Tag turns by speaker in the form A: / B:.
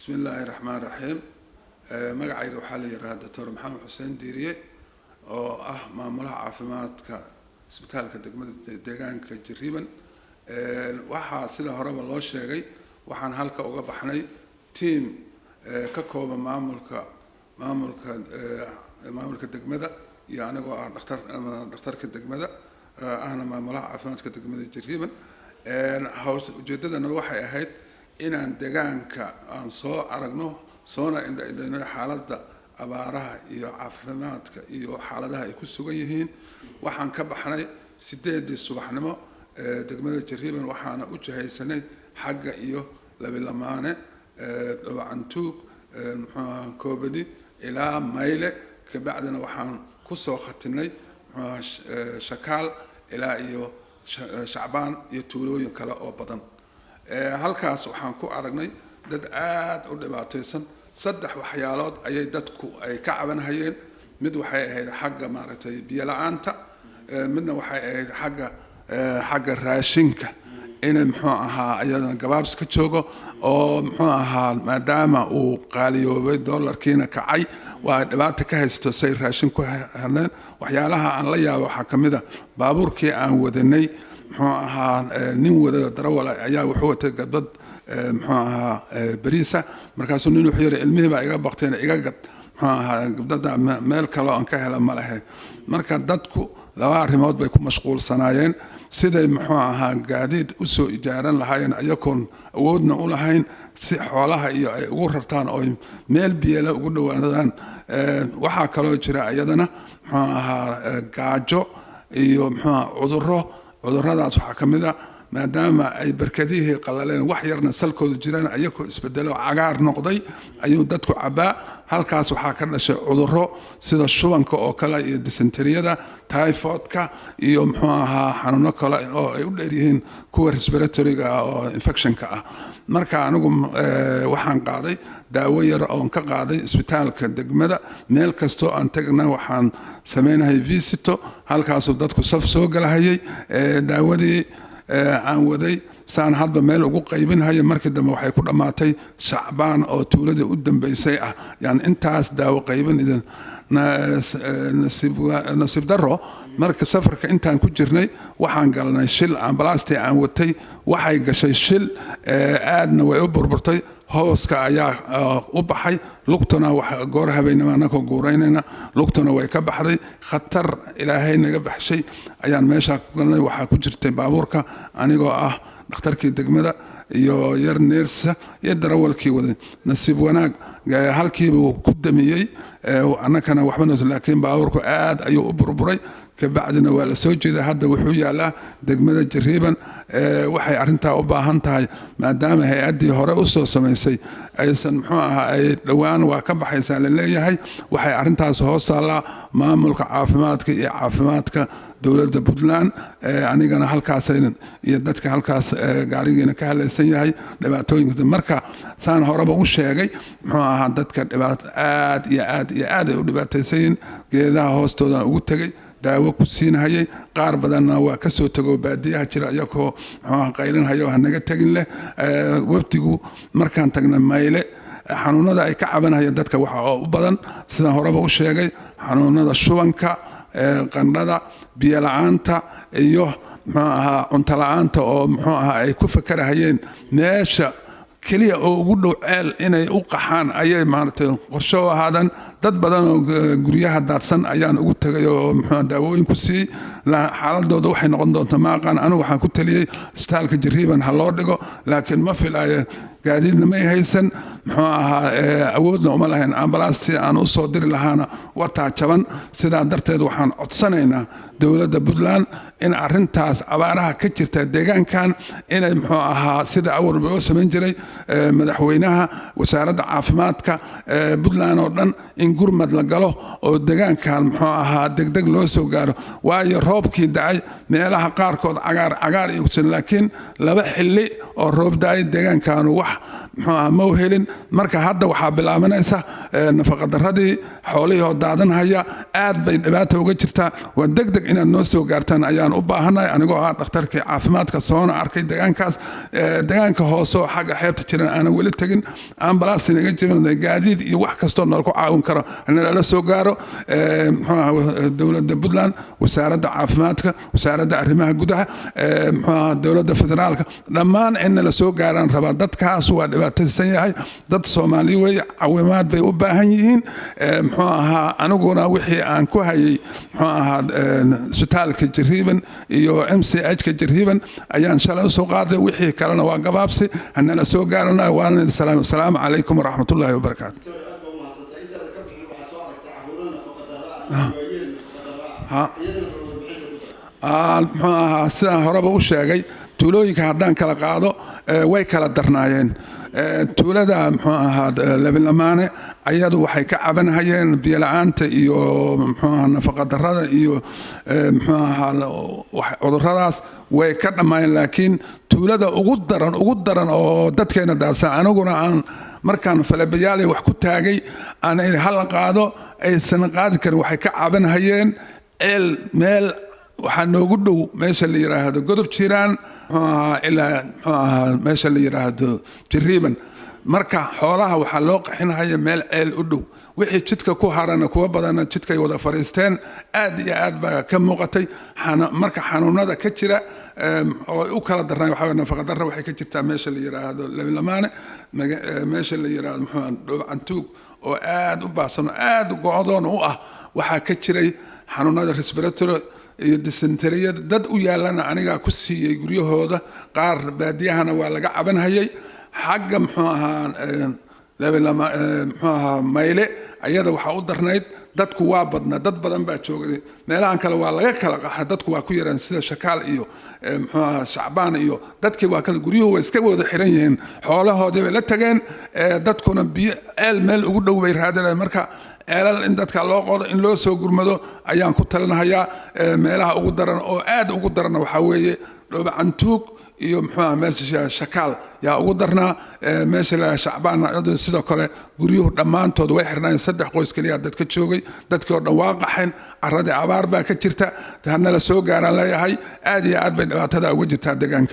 A: Bismi illaahi raxmaan raxiim. Magacayga waxaa la yidhaahdaa Doctor Maxamed Xuseen Diiriye, oo ah maamulaha caafimaadka isbitaalka degmada deegaanka Jariiban. Waxaa sida horeba loo sheegay, waxaan halka uga baxnay team ka kooban maamulka degmada iyo anigoo ah dhakhtar, dhakhtarka degmada, ahna maamulaha caafimaadka degmada Jariiban. Haws ujeedadana waxay ahayd inaan deegaanka aan soo aragno, soona indha-indhayno xaaladda abaaraha iyo caafimaadka iyo xaaladaha ay ku sugan yihiin. Waxaan ka baxnay 8dii subaxnimo degmada Jariiban, waxaana u jihaysanay xagga iyo Labilamaane, Dhabacantuug, muxuuaha, Koobadi ilaa Mayle. Kabacdina waxaan kusoo khatinay, muxuaha, Shakaal ilaa iyo Shacbaan iyo tuulooyin kale oo badan. Halkaas waxaan ku aragnay dad aada u dhibaataysan. Saddex waxyaalood ayay dadku ay ka cabanhayeen. Mid waxay ahayd xagga, maaragtay, biyo la-aanta. Midna waxay ahayd xagga raashinka, inay, muxuu ahaa, iyadana gabaabs ka joogo oo, muxuu ahaa, maadaama uu qaaliyoobay, dollarkiina kacay, waa dhibaata ka haysato say raashin ku heleen. Waxyaalaha aan la yaabo waxaa ka mid a baabuurkii aan wadanay, muxuu ahaa, nin wada darawala ayaa wuxuu watay gadbad, muxuu ahaa, bariisa. Markaasuu nin wuxuu yidhi, "Ilmihii baa iga bakteen, iga gad, muxuu ahaa, gabdada, meel kale aan ka hela ma lehe." Marka dadku laba arrimood bay ku mashquulsanaayeen: siday, muxuu ahaa, gaadiid usoo ijaaran lahaayeen iyagoon awoodna u lahayn, si xoolaha iyo ay ugu rartaan oo meel biyele ugu dhowaadaan. Waxaa kaloo jira iyadana, muxuu ahaa, gaajo iyo, muxuu ahaa, cudurro. Cudurradaas waxaa ka mid a, maadaama ay barkadihii qalaleen, wax yarna salkoodu jiraan, ayagoo isbedelo cagaar noqday ayuu dadku cabbaa. Halkaas waxaa ka dhashay cudurro sida shubanka oo kale iyo dysenteryada, typhoidka iyo, muxuu ahaa, xanuuno kale oo ay u dheer yihiin kuwa respiratoryga oo infectionka ah. Marka anigu waxaan qaaday daawo yar oon ka qaaday isbitaalka degmada. Meel kastoo aan tagna waxaan sameynahay visito, halkaasuu dadku saf soo galahayay. Daawadii aan waday saan hadba meel ugu qaybinhaya, markii dambe waxay ku dhammaatay Shacbaan oo tuuladii u dambeysay ah. Yani intaas daawo qaybin, nasiib daro, marka safarka intaan ku jirnay waxaan galnay shil. Ambalaastii aan watay waxay gashay shil, aadna way u burburtay. Hooska ayaa u baxay, lugtuna goor habeynimo anakoo guuraynayna lugtuna way ka baxday. Khatar Ilaahay naga baxshay ayaan meeshaa ku galnay. Waxaa ku jirtay baabuurka anigoo ah dhakhtarkii degmada iyo yar nurse iyo darawalkii waday. Nasiib wanaag, halkiibuu ku damiyey, annakana waxba, laakiin baabuurku aad ayuu u burburay. Kabacdina waa la soo jeeday, hadda wuxuu yaalaa degmada Jariiban. Waxay arrintaa u baahan tahay, maadaama hay-addii hore usoo samaysay aysan, muxuu ahaa, ay dhowaan waa ka baxaysaa la leeyahay, waxay arrintaas hoos taallaa maamulka caafimaadka iyo caafimaadka dowladda Puntland. Anigana halkaas iyo dadka halkaas gaarigiina ka halaysan yahay dhibaatooyinka. Marka saan horeba u sheegay, muxuu ahaa, dadka dhibaato aad iyo aad iyo aad ay u dhibaataysayiin. Geedaha hoostooda ugu tegay, daawo ku siinhayay. Qaar badanna waa ka soo tego, baadiyaha jira, iyagoo, muxuu, qaylinhayo, "Hanaga tegin" leh. Wafdigu markaan tagna Mayle, xanuunada ay ka cabanhayeen dadka waxa oo u badan, sidaan horeba u sheegay, xanuunada shubanka, qandhada, biyo la-aanta iyo, muxuu ahaa, cunto la-aanta, oo, muxuu ahaa, ay ku fakarahayeen meesha keliya oo ugu dhow ceel inay u qaxaan ayay, maaragtay, qorshe u ahaadaan. Dad badan oo guryaha daadsan ayaan ugu tegay oo, muxuu, daawooyin ku siiyey. Xaaladooda waxay noqon doontaa ma aqaan. Anigu waxaan ku taliyey isbitaalka Jariiban ha loo dhigo, laakiin ma filaayo. Gaadiidna may haysan, muxuu ahaa, awoodna uma lahayn. Ambalaastii aan u soo diri lahaana wataa jaban. Sidaa darteed waxaan codsanaynaa dowladda Puntland in arintaas abaaraha ka jirta deegaankan inay, muxuu ahaa, sida awalba loo samayn jiray, madaxweynaha, wasaaradda caafimaadka Puntland oo dhan in gurmad la galo oo deegaankan, muxuu ahaa, degdeg loo soo gaaro, waayo roobka Roobkii dacay meelaha qaarkood cagaar cagaar iyo, laakiin 2 xilli oo roob da-ay deegaankaanu wax, muxuu ahaa, ma u helin. Marka hadda waxaa bilaabanaysa nafaqadaradii, xoolihii oo daadanhaya. Aad bay dhibaata uga jirtaa. Waa deg deg inaad noo soo gaartaan ayaan u baahannahay, anigoo ah dhakhtarkii caafimaadka, soona arkay deegaankaas. Deegaanka hoose oo xagga xeebta jiran aanan weli tegin. Ambalaas inaga jibin, gaadiid iyo wax kastoo noola ku caawin karo nalala soo gaaro. Muxuu ahaa, dowladda Puntland, wasaaradda caafimaadka, wasaaradda arrimaha gudaha, muxuu ahaa, dowladda federaalka, dhammaan in nala soo gaaraan rabaa. Dadkaas waa dhibaataysan yahay, dad Soomaali weeye, caawimaad bay u baahan yihiin. Muxuu ahaa, aniguna wixii aan ku hayay, muxuu ahaa, isbitaalka Jariiban iyo MCH-ka Jariiban ayaan shalay usoo qaaday. Wixii kalena waa gabaabsi. Hanala soo gaarana. Waana asalaamu calaykum waraxmatullaahi wabarakaatu.
B: Doctor, aad baa umahadsantay. Intaada ka bixin, waxaa soo aragtay carruuro nafaqa darra ah, waayeel nafaqa darra ah, iyadana bal warbixinta ku dar.
A: Muxuu ahaa, sidaan horeba u sheegay, tuulooyinka haddaan kala qaado, way kala darnaayeen. Tuulada, muxuu ahaa, Lebilamaane, ayadu waxay ka cabanhayeen biyo la-aanta iyo, muxuu ahaa, nafaqa darrada iyo, muxuu ahaa, cudurradaas way ka dhammaayeen. Laakiin tuulada ugu daran, ugu daran oo dadkeena daadsan, aniguna aan markaan falebayaali wax ku taagay aan hala qaado aysan qaadi karin, waxay ka cabanhayeen ceel. Meel waxaa noogu dhow meesha la yiraahdo Godob Jiraan, muxuu ahaa, ilaa, muxuu ahaa, meesha la yiraahdo Jariiban. Marka xoolaha waxaa loo qaxinhaya meel ceel u dhow. Wixii jidka ku harana, kuwa badanna jidkay wada fadhiisteen. Aad iyo aad baa ka muuqatay. Marka xanuunada ka jira oo u kala darnay waxaa waye nafaqa darra waxay ka jirtaa meesha la yiraahdo Lebilamaane, meesha la yiraahdo, muxuu ahaa, Dhoobacantuug oo aad u baahsan oo aad go'doon u ah. Waxaa ka jiray xanuunada respiratory iyo dysentery-yada. Dad u yaalana anigaa ku siiyey guryahooda. Qaar baadiyahana waa laga cabanhayay. Xagga, muxuu ahaa, muxuu ahaa, Mayle, ayada waxaa u darnayd dadku waa badnaa, dad badan baa joogay. Meelahan kale waa laga kala qaxa, dadku waa ku yaraan, sida Shakaal iyo, muxuu ahaa, Shacbaan iyo dadkii waa kale. Guryuhu way iska wada xiran yihiin, xoolahoodii bay la tageen. Dadkuna biyo ceel meel ugu dhow bay raadinayaan. Marka ceelal in dadka loo qodo, in loo soo gurmado ayaan ku talinahayaa. Meelaha ugu daran oo aad ugu daranna waxaa weeye Dhoobacantuug iyo, muxuu ahaa, meesha Shakaal yaa ugu darnaa. Meesha la Shacbaan sidoo kale guryuhu dhammaantood way xirnaayeen. 3 qoys keliya dadka joogay, dadkii oo dhan waa qaxeen. Carradii abaar baa ka jirta. Hanala soo gaaraan leeyahay. Aad iyo aad bay dhibaatada uga jirtaa deegaanka.